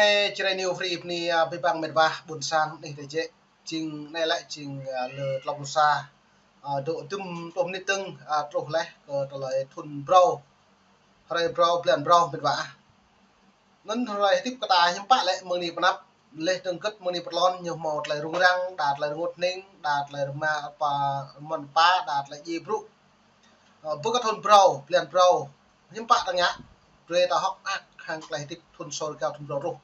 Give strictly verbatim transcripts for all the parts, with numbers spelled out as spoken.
Ơ, Jrai New Free bơni, ơ, abih bang met wa ƀôn sang anih tơjĕ. Jing anai lĕ jing, ơ, lơ tlâo pluh sa, ơ, dŏ dŭm pluh mơnit dơ̆ng, ơ, truh laih kơ tơlơi thŭn phrâo, hrơi phrâo, blan phrâo met wa ah. Anŭn hrơi hơdip kơ ta hiư̆m pă lĕ mơ̆ng anai pơ anăp, laih dơ̆ng gĭt mơ̆ng anai pơ tlôn ñu hmâo tơlơi rŭng răng, đa tơlơi rơngot hning, đa tơlơi rơma, rơmon rơpa, đa tơlơi djai brŭ. Ơ, ƀơi kơ thŭn phrâo, blan phrâo, hiư̆m pă ta ngă, brơi ta hơ̆k mơak hăng tơlơi hơdip thŭn sô rơgao thŭn phrâo truh.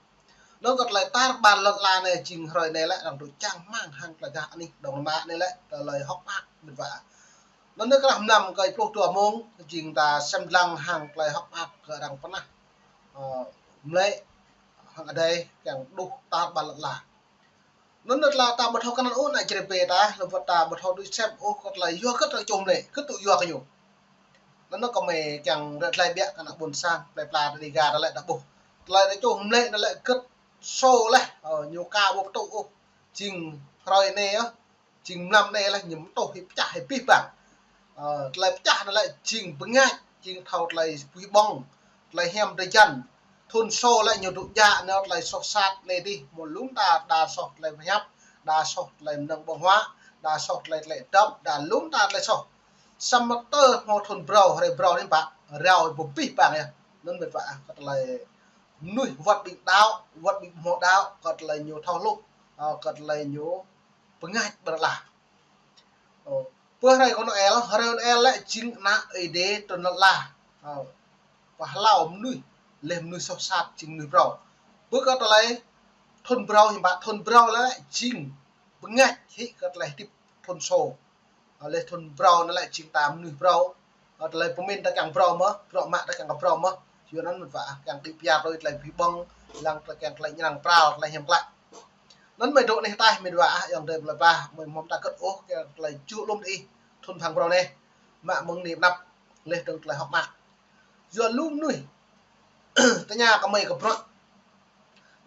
Anŭn kơ tơlơi tar ƀar lŏn ala anai jing hrơi anai lĕ arăng dŏ čang rơmang hăng tơlơi gah anih Đông Nam Á anai lĕ tơlơi hơ̆k mơak met wa. Anŭn anai krah mlam kơ pluh dua mông jing ta sem lăng hăng tơlơi hơ̆k mơak kơ arăng pơnah, ơ, mlĕ hăng adai kiăng đuh tar ƀar lŏn ala. Anŭn anai tơlơi ta ƀu thâo kơnăl ôh ană Jrai pơ ta, lơ̆m wơ̆t ta ƀu thâo đuaĭ sem ôh kơ tơlơi yua gĭt arăng čuh mlĕ, gĭt tŭ yua kơ ñu. Anŭn anai kơ mơi kiăng ră tơlơi biă kơ ană ƀôn sang, plei pla Dega ta lĕ ta ƀuh. Tơlơi arăng čuh mlĕ anŭn lĕ gĭt sô laih, ơ, ñu ka ƀu pơtŭ ôh. Jing hrơi anai yơh, jing mlam anai laih ñu mơtuh hĭ pơčah hĭ abih bang. Ơ, tơlơi pơčah anŭn lĕ jing bơngač, jing thâo tơlơi puih ƀơ̆ng, tơlơi hiam drơi jăn. Thŭn sô lĕ ñu dŏ djă nao tơlơi soh sat anai adih, mơ̆ng lŏm ta đa soh tơlơi pơhiăp, đa soh tơlơi mơnơ̆ng ƀơ̆ng huă, đa soh tơlơi tơlơi dŏp, đa lŏm ta tơlơi soh. Samơ̆ tơ hmâo thŭn phrâo, hrơi phrâo anai pă, rao ƀu abih bang yơh. Anŭn met wa ah, kơ tơlơi mơnuih wơ̆t ƀing đaŏ, wơ̆t ƀing ƀu hmâo đaŏ, kơ tơlơi ñu thâo hluh, ơ, kơ tơlơi ñu bơngač ƀơi lŏn ala. Ơ, pơ hrơi kơ Noel, hrơi Noel lĕ jing ană Ơi Adai trŭn lŏn ala. Ơ, pơhlao mơnuih, laih mơnuih soh sat jing mơnuih phrâo. Ƀơi kơ tơlơi thŭn phrâo hiư̆m pă, thŭn phrâo lĕ jing bơngač hĭ kơ tơlơi hơdip thŭn sô. Ơ, laih thŭn phrâo anŭn lĕ jing ta mơnuih phrâo. Ơ, tơlơi pơmĭn ta kiăng phrâo mơ̆n, bruă mă ta kiăng kơ phrâo mơ̆n. Yua anŭn met wa ah, kiăng đĭ pơyơr tui tơlơi puih ƀơ̆ng, lăng tơlơi kiăng tơlơi ñrăng pral, tơlơi hiam klă. Anŭn mơi dŏ anih ataih met wa ah, ayŏng adơi plei pla, mơi ƀu hmâo pơtă gĭt ôh, kiăng tơlơi čuh lŏm đih, thŭn phang phrâo anai. Mă mơ̆ng anai pơ anăp, laih dơ̆ng tơlơi hơ̆k mơak. Yua lu mơnuih tơña kơ mơi kơ bruă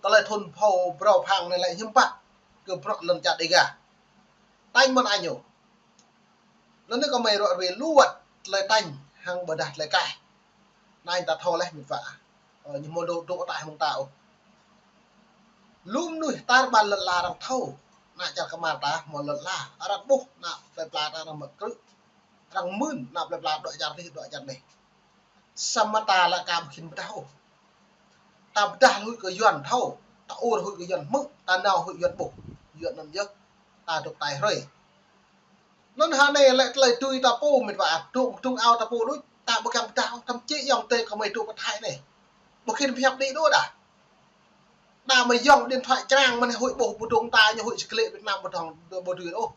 tơlơi thŭn phrâo phrâo phang anai lĕ hiư̆m pă kơ bruă lŏn čar Dega. Tañ mơ̆n añu. Anŭn anai kơ mơi ră ruai lu wơ̆t tơlơi tañ hăng ƀôdah tơlơi kaih. Anai ta thâo laih met wa ah. Ơ, ñu hmâo dŏ, dŏ ataih mơ̆ng ta ôh. Lu mơnuih tar ƀar lŏn ala arăng thâo. Ană čar kơmar ta hmâo lŏn ala. Arăng ƀuh ană plei pla ta arăng mă krư̆. Arăng mưn ană plei pla dŏ čar adih, dŏ čar anai. Samơ̆ ta lĕ ka ƀu khĭn pơdah ôh. Ta pơdah huĭ kơ Yuan thâo, ta ur huĭ kơ Yuan hmư̆, ta nao huĭ Yuan ƀuh. Yua anŭn yơh, ta dŏ ataih hrơi. Anŭn hơnai lĕ tơlơi tui ta pô met wa ah, dŏ kơdŭng ao ta pô đôč, ta ƀu kiăng pơdah ôh, tơm čĕ ayŏng adơi kơ mơi dŏ pơ Thái anai. Ƀu khĭn pơhiăp đĭ đôč dah. Đa mơi yŏng điện thoại črang mơ̆n huĭ ƀuh ƀu dŏng ta ñu huĭ si klĕ Việt Nam ƀu dŏng, ƀu dưi ôh.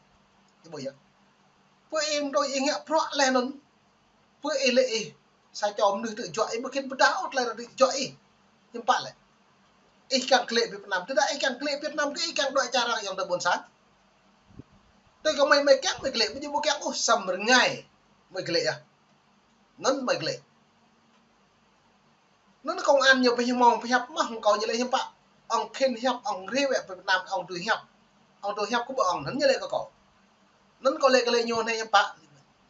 Ih ƀuh yơh. Pơ ih mơ̆n đôč ih ngă bruă laih anŭn. Pơ ih lĕ ih, sa čô mơnuih tŭ juă ih, ƀu khĭn pơdah ôh tơlơi arăng tŭ juă ih. Hiư̆m pă lĕ. Ih kiăng klĕ Việt Nam, tơdah ih kiăng klĕ Việt Nam kơ ih kiăng dŏ čar arăng ayŏng adơi ƀôn sang. Tui kơ mơi, mơi kiăng mơi klĕ, ƀu djơ̆ ƀu kiăng ôh, samơ̆ rơngai mơi klĕ yơh. Anŭn mơi klĕ. Anŭn công an ñu pơhiăp mơ̆, pơhiăp mơ̆, hăng kâo ñu lĕ hiư̆m pă. Ŏng khĭn hiăp, ŏng rĭ wĕ pơ Việt Nam, ŏng tui hiăp. Ŏng tui hiăp kơ ƀu ŏng, anŭn ñu lĕ kơ kâo. Anŭn kâo lĕ kơ lĕ ñu anai hiư̆m pă.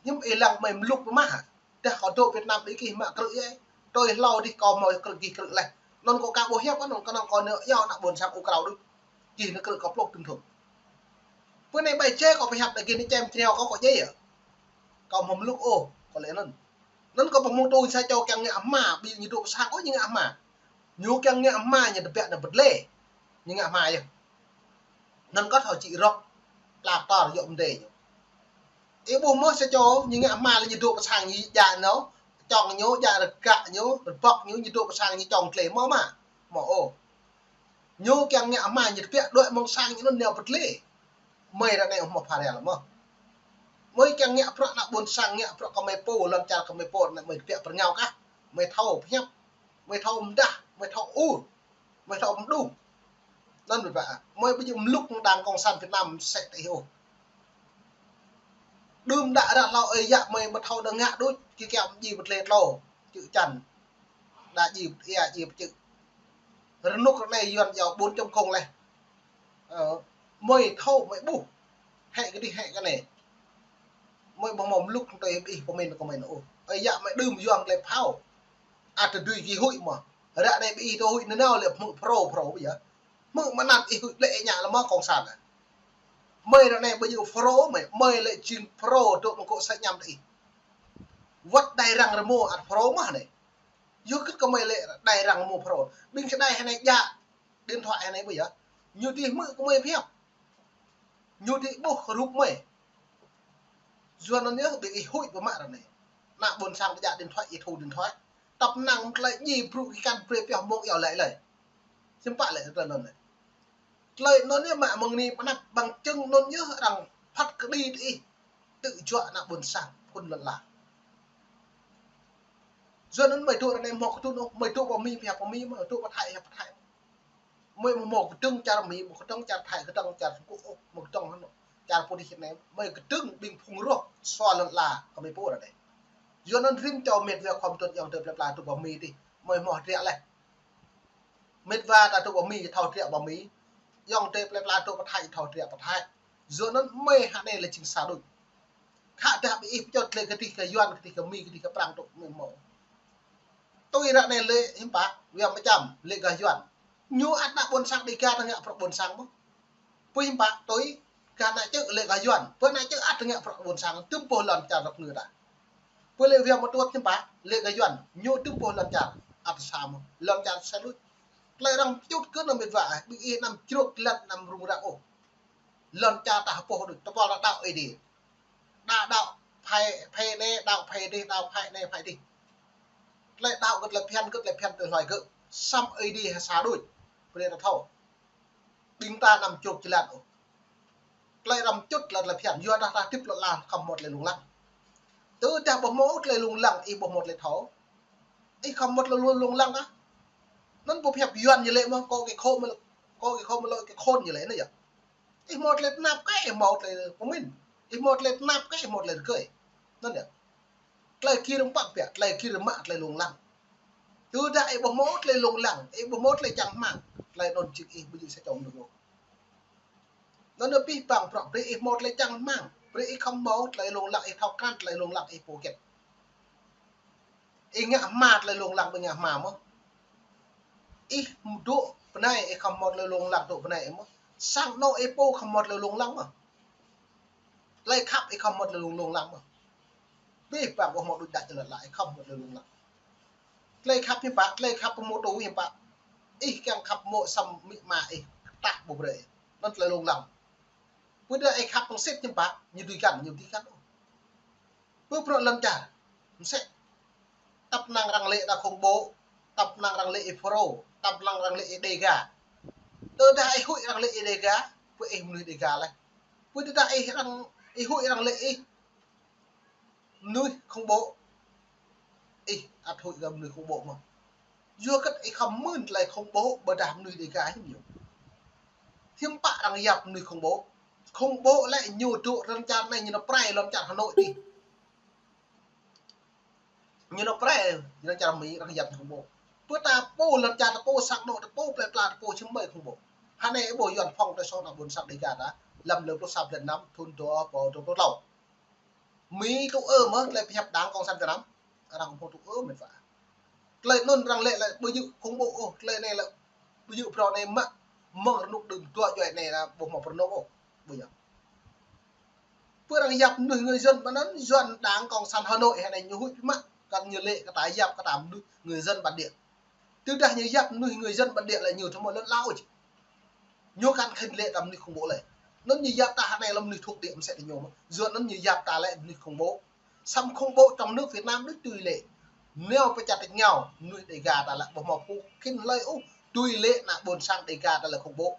Hiư̆m ih lăng mơi mlŭk pơ mă hă. Dah kâo dŏ Việt Nam đĭ gih mă krư̆ yơh. Tui hlâo dih kâo hmâo krư̆ gih krư̆ laih. Anŭn kâo ka ƀu hiăp, anŭn kơnơ̆ng kâo nao iâu ană ƀôn sang ur krao đôč. Gih nao krư̆ kâo pluh tŭm thŭn. Bơ anai ƀai čê kâo pơhiăp đa gih nao čem čriao kâo, kâo djai yơh. Kâo hmâo mlŭk ôh, kâo lĕ anŭn. Anŭn kâo pơhmutu sa čô kiăng ngă hma, ƀu ñu dŏ pơ sang ôh ñu ngă hma. Ñu kiăng ngă hma ñu tơbiă nao pơdlê. Ñu ngă hma yơh. Anŭn kâo thâo čĭ rŏk, plak tor yŏ mơdê ñu. Ih ƀuh mơ̆ sa čô ñu ngă hma lĕ ñu dŏ pơ sang ñu djă nao, čŏng ñu, djă rơgă ñu, rơbŏk ñu, ñu dŏ pơ sang ñu čŏng tlê mơ̆ mă. Mơ̆ ôh. Ñu kiăng ngă hma ñu tơbiă đuaĭ mơ̆ng sang ñu anŭn nao pơdlê. Mơi ră anai ƀu hmâo phara lĕ mơ̆. Mơi kiăng ngă bruă ană ƀôn sang, ngă bruă kơ mơi pô, lŏn čar kơ mơi pô, anai mơi tơbiă pơrơngao kah. Mơi thâo pơhiăp, mơi thâo mơdah, mơi thâo ur, mơi thâo mơđung. Anŭn met wa ah. Mơi ƀu djơ̆ mlŭk đang cộng sản Việt Nam mơsĕ tơ ih ôh. Đưm đă ră hlâo ơi yă mơi ƀu thâo đa ngă đôč, kơ kiăng mơdjai pơdlê tlô, čư̆ čan. Đa djai pơdlê, djai pơčư̆. Rơnŭk ră anai Yuan iâu bốn chấm không laih. Ơ, mơi thâo, mơi ƀuh. Hĕ kơ dih, hĕ kơ anai. Mơi ƀu hmâo mlŭk tui ih pơmĭn kơ mơi anŭn ôh. Ơi yă mơi đưm yua tơlơi phao. Ăt tơdơi gih huĭ mơ̆. Ră anai ƀing ih tơ huĭ nanao lĕ hmư̆ Phrô, Phrô ƀu yơh. Hmư̆ mơnat ih huĭ lĕ ih ngă lĕ mơ̆ Cộng sản ah. Mơi ră anai ƀu djơ̆ Phrô mơi, mơi lĕ jing Phrô dŏ mơ̆ng kô̆ sa ñăm tơ ih. Wăt đai răng rơmô ăt Phrô mơ̆ anai. Yua kơ kơ mơi lĕ đai răng rơmô Phrô. Ƀing čơđai anai djă điện thoại anai ƀu yơh. Ñu dih hmư̆ kơ mơi phiăp. Ñu dih ƀuh rup mơi. Yua anŭn yơh ƀing ih huĭ pơmă ră anai. Ană ƀôn sang ƀu djă điện thoại, ih thu điện thoại. Tăp năng mơ̆ng tơlơi djai brŭ kơ kăn brơi pioh mông iâu laĭ lơi. Hiư̆m pă lĕ tơlơi anŭn lĕ. Tơlơi anŭn yơh mă mơ̆ng anai pơanăp bằng chứng anŭn yơh arăng phat kơđi tơ ih. Tơjuă ană ƀôn sang phŭn lŏn ala. Yua anŭn mơi dŏ ră anai hmâo kơtŭn ôh, mơi dŏ pơ Mi phiăp pơ Mi, mơi dŏ pơ Thái phiăp pơ Thái. Mơi mơ̆ hmâo kơdơ̆ng čar Mi, mơ̆ kơdơ̆ng čar Thái, kơdơ̆ng čar Trung Quốc ôh, mơ̆ kơdơ̆ng hơnŭ čar pô dih anai. Mơi kơdơ̆ng ƀing phung roh sua lŏn ala kơ mơi pô ră anai. Yua anŭn rĭm čô mĕt wa khŏm tŭ ayŏng adơi plơi pla dŏ pơ Mi dih, mơi hmâo hơdră laih. Mĕt wa ta dŏ pơ Mi thâo hơdră pơ Mi. Ayŏng adơi plơi pla dŏ pơ Thái thâo hơdră pơ Thái. Yua anŭn mơi hă anai lĕ jing sa đôč. Khă dah ƀing ih pơčŏt lĕ kơdih kơ Yuan, kơdih kơ Mi, kơdih kơ Prang tŭ mơi hmâo. Tui ră anai lĕ hiư̆m pă, wa mơčăm lĕ gah Yuan. Ñu ăt ană ƀôn sang Dega ta ngă bruă ƀôn sang mơ̆. Pơ hiư̆m pă tui gah ană čư̆ lĕ gah Yuan. Pơ ană čư̆ ăt ngă bruă ƀôn sang, tơm pô lŏn čar rŏk ngơ ta. Pơ lĕ wa mơtuăt hiư̆m pă lĕ gah Yuan, ñu tơm pô lŏn čar ăt sa mơ̆, lŏn čar sa đôč. Tơlơi arăng pơčŭt kơ anăm mĕt wa, ƀing ih anăm črôk lăt anăm rŭng răng ôh. Lŏn čar ta hơpô đôč, tơpul ta đaŏ Ơi Adai. Đa đaŏ phai, phai anai, đaŏ phai dih, đaŏ phai anai, phai dih. Tơlơi đaŏ kơ tơlơi phiăn, kơ tơlơi phiăn tơlơi hloai kơ. Săm Ơi Adai hă sa đôč. Brơi ta thâo. Ƀing ta anăm črôk čơlat ôh. Tơlơi arăng pơčŭt lĕ tơlơi phiăn, yua dah ta hơdip lŏn ala khŏm hmâo tơlơi lông lăng. Tơdah ƀu hmâo tơlơi lông lăng, ih ƀu hmâo tơlơi thâo. Ih khŏm hmâo tơlơi lông lăng ah. Anŭn ƀu phiăp Yuan ñu lĕ mơ̆, kơ kơ khŏm mơ̆, kơ kơ khŏm mơ̆ lŏ kơ khôn ñu lĕ anai yơh. Ih hmâo tơlơi tơnap kơ ih hmâo tơlơi pơmĭn. Ih hmâo tơlơi tơnap kơ ih hmâo tơlơi rơgơi. Anŭn yơh. Tơlơi gir mă biă, tơlơi gir mă tơlơi lông lăng. Tơdah ih ƀu hmâo tơlơi lông lăng, ih ƀu hmâo tơlơi čang rơmang, tơlơi anŭn jing ih ƀu djơ̆ sa čô mơnuih ôh. Anŭn yơh abih bang bruă brơi ih hmâo tơlơi čang rơmang, brơi ih khŏm hmâo tơlơi lông lăng, ih thâo krăn tơlơi lông lăng ih pô hơget. Ih ngă hma tơlơi lông lăng ƀu ngă hma mơ̆. Ih dŏ bơnai ih khŏm hmâo tơlơi lông lăng dŏ bơnai ih mơ̆. Sang anŏ ih pô khŏm hmâo tơlơi lông lăng mơ̆. Tơlơi khăp ih khŏm hmâo tơlơi lông, lông lăng mơ̆. Abih bang ƀu hmâo đôč đač tơlơi lăi, ih khŏm hmâo tơlơi lông lăng. Tơlơi khăp hiư̆m pă, tơlơi khăp pơmŏ tui hiư̆m pă. Ih kiăng khăp mŏ săm amĭ ama ih, tah ƀu brơi. Anŭn tơlơi lông lăng. Pơdah ih khăp pơ̆ng sĭt hiư̆m pă, ñu dưi găn, ñu dưi găn. Pơ bruă lŏn čar, mơsĕ. Tăp năng arăng lĕ đa khủng bố, tăp năng arăng lĕ ih Phrô, tăp năng arăng lĕ ih Dega. Tơdah ih huĭ arăng lĕ ih Dega, pơ ih mơnuih Dega laih. Pơ tơdah ih arăng, ih huĭ arăng lĕ ih mơnuih khủng bố. Ih ăt huĭ kơ mơnuih khủng bố mơ̆. Yua kơ ih khŏm mưn tơlơi khủng bố ƀôdah mơnuih Dega hiư̆m ñu. Hiư̆m pă arăng yap mơnuih khủng bố. Khủng bố lĕ ñu dŏ lŏn čar anai ñu nao prai lŏn čar Hà Nội dih. Ñu nao prai lŏn čar Mi arăng yap khủng bố. Pơ ta pô lŏn čar ta pô sang anŏ ta pô plơi pla ta pô či mơi khủng bố. Hơnai ih ƀuh Yuan phŏng tơlơi soh ană ƀôn sang Dega ta. Lăm lơ pluh sa blan năm thŭn dua rơbâo dua pluh klâo. Mi tŭ ư mơ̆ tơlơi pơhiăp Đảng Cộng sản Việt Nam. Arăng ƀu tŭ ư mĕt wa. Tơlơi anŭn arăng lĕ lĕ ƀu djơ̆ khủng bố ôh, tơlơi anai lĕ ƀu djơ̆ bruă anai mă mơ̆ng rơnŭk đưm dua djuai anai lĕ ƀu hmâo pơrơnŭk ôh. Ƀu djơ̆. Pơ arăng yap mơnuih người dân bản anŭn, Yuan Đảng Cộng sản Hà Nội hơnai ñu huĭ mă, kăn ñu lĕ kơ ta yap kơ ta mơnuih người dân bản địa. Tơdah ñu yap mơnuih người dân bản địa lĕ ñu thâo mơ̆ lŏn lao ôh. Ñu kăn khĭn lĕ ta mơnuih khủng bố lĕ. Anŭn ñu yap ta hơnai lăm mơnuih thuộc địa mơsĕ tơ ñu mơ̆. Yua anŭn ñu yap ta lĕ mơnuih khủng bố. Săm khủng bố trong nước Việt Nam đôč tui lĕ. Nao pơ čar tač rơngiao, mơnuih Dega ta lĕ ƀu hmâo pô khĭn hlơi ôh tui lĕ ană ƀôn sang Dega ta lĕ khủng bố.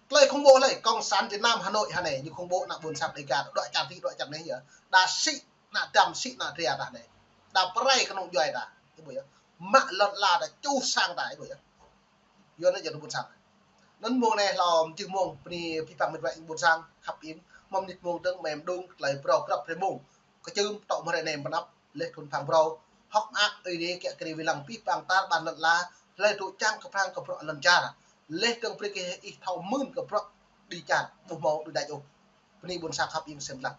Tơlơi khủng bố lĕ, Cộng sản Việt Nam Hà Nội hơnai, ñu khủng bố ană ƀôn sang Dega ta, dŏ čar ti, dŏ čar anai yơh. Đa sĭ, ană dăm sĭ, ană dra ta hơnai. Đa prai kơnung djuai ta. Ih ƀuh yơh. Mă lŏn ala ta, ču sang ta, ih ƀuh yơh. Yua anŭn yơh ƀôn sang. Anŭn mông anai hlâo mơjih mông bơni abih bang mĕt wa ƀôn sang khăp ing, mơ̆ng mơnit mông dơ̆ng mơ̆ng mơdung tơlơi phrâo krăp hrơi mông. Kơčưm tŏ mơ̆ng hrơi anai pơanăp, laih thŭn phang phrâo. Hơ̆k mơak Ơi Adai kiă kriê wai lăng abih bang tar ƀan lŏn ala, laih dŏ čang kơprang kơ bruă lŏn čar. Laih dơ̆ng brơi kơ ih thâo mưn kơ bruă đĭ čar, ƀu hmâo đôč đač ôh. Bơni ƀôn sang khăp ing sem lăng.